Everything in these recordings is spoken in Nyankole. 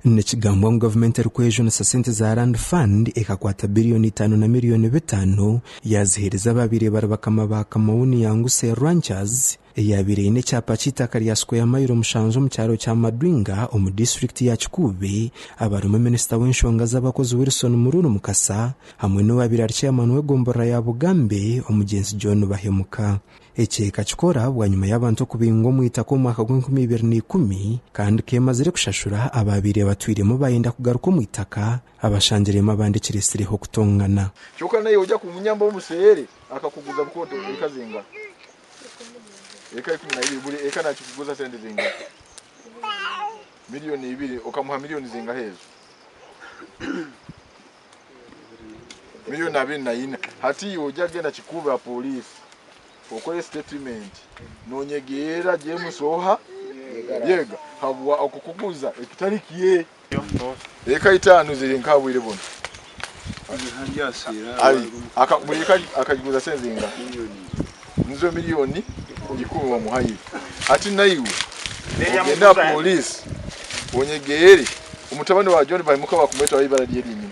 Nikigambwa ngu gavumenti erikwejunisa sente za Land Fund ekakwata biriyoni itaano na miriyoni bitaano yaaziheereza abaabaire bari bakama ba Kamauni ya Nguse Ranchers eyaabaire eine ekyapa ky'eitaka rya sikweya mayiro mushanju omu kyaro kya Madwinga omu disiturikiti ya Kikuube abarimu minisita w'enshonga z'abakozi Wilson Mururu Mukasa hamwe n'owaabaire ari ceyamaani w'egomborora ya Bugambe omugyenzi John Bahemuka. Eki ekakikora bwanyima y'abantu okubingwa omu itaka omu mwaka gw'enkumi ibiri na ikumi kandi ku emazire kushashura abaabaire batwiremu baayenda kugaruka omu itaka, abashangiremu abandi kiretsireho okutongana. Kyoka naiwe oja kumunyamba omuseere akakuguza bukoto eka zingaha? Eka 12 buri eka nakikuguza sente zingaha? Miliyoni ibiri okamuha miliyoni zingaha ezo? Miliyoni 24. Hati iwe oja genda Kikuube aha poliisi okore sitetimenti nonyegeera James oha Yega habwa okukuguza ekitari kye. Eka itaano ziri nka bwire bunu. Ari buri eka akagiguza sente zingaha? Nizo miliyoni ikumi wamuhaire. Hati naiwe ogende aha poliisi onyegeere omutabani wa John Bahimuka bakumwetaho ibara rye ryenyini.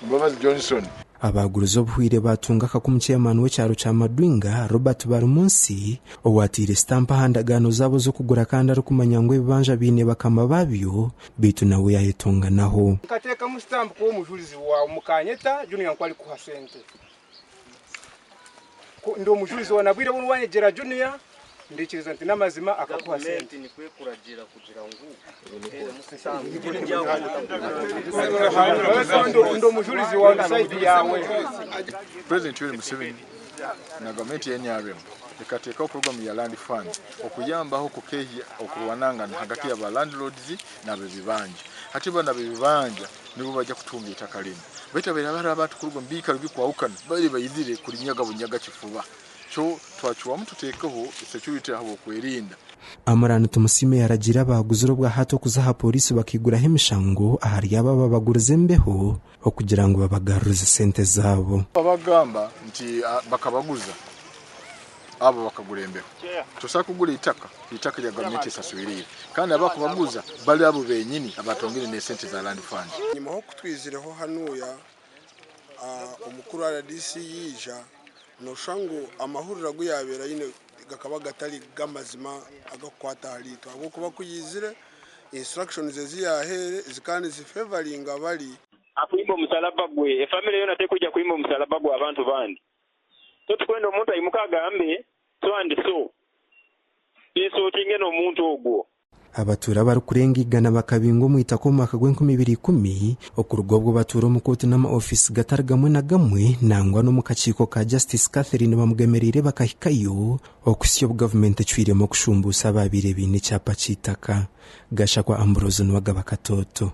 Mbabazi Johnson. Abaagurize obuhwire baatunga akakumu Chairman w'ekyaro kya Madwinga, Robert Barimunsi, owaataire sitampu aha ndagaano zaabo z'okugura kandi arikumanya ngu ebibanja biine bakama baabyo beitu nawe yaayetonganaho. Nkateekamu sitampu kuba omujurizi waawe, mukanyeta Junior nku arikuha sente. Ku ndi omujurizi wa nabwire bunu wanyegyera Junior, ndikiriza nti n'amazima akakuha sente. Ndi omujurizi wa on side yawe. President Yoweri Museveni na gavumenti ya nrm ekateekaho puroguramu ya Land Fund okuyambaho kukehya okurwanangana hagati ya ba landlords n'abebibanja. Hati banu abebibanja nibo baija kutunga eitaka rinu baitu abaire hariho abantu kuruga omu biikaro bikwahukana babaire baizire kurinyaga bunyaga kifuba. Kyo twacwamu tuteekeho security ahabw'okwerinda. Amran Tumusiime yaragiire abaaguzire obwahati okuza aha pooriisi bakaiguraho emishango ahari abo ababagurize embeho okugira ngu babagarurize sente zaabo. Abagamba nti bakabaguza abo bakagura embeho. Tosobola kugura eitaka, eitaka rya gavumenti esaswiriire kandi abakubaguza bari abo benyini abatongire n'esente za land fund. Enyima ho kutwizireho hanuya omukuru rdc yaija noshusha ngu amahurire agu yabaire aine gakaba gatari g'amazima agakukwata ahari itwe ahabw'okuba ku yaizire instructions ezi yahaire zikaba nizifevaringa bari. Akwimba omusalaba gwe. Efamire yoona tekwija kwimba omusalaba gwa bantu bandi. So tikwenda omuntu aimuke agambe so and so. Insultinge n'omuntu ogwo. Abatuura abarikurenga igana bakabingwa omu itaka omu mwaka gw'enkumi ibiri ikumi, okuruga obwo batuura omu kooti n'ama ofiisi gatari gamwe na gamwe nangwa n'omu kakiiko ka Justice Catherine Bamugemereire bakahikayo okuhitsya obu gavumenti ecwiremu okushumbuusa abaabaire baine ekyapa ky'eitaka. Gashakwa Ambrose niwe agaba Katooto.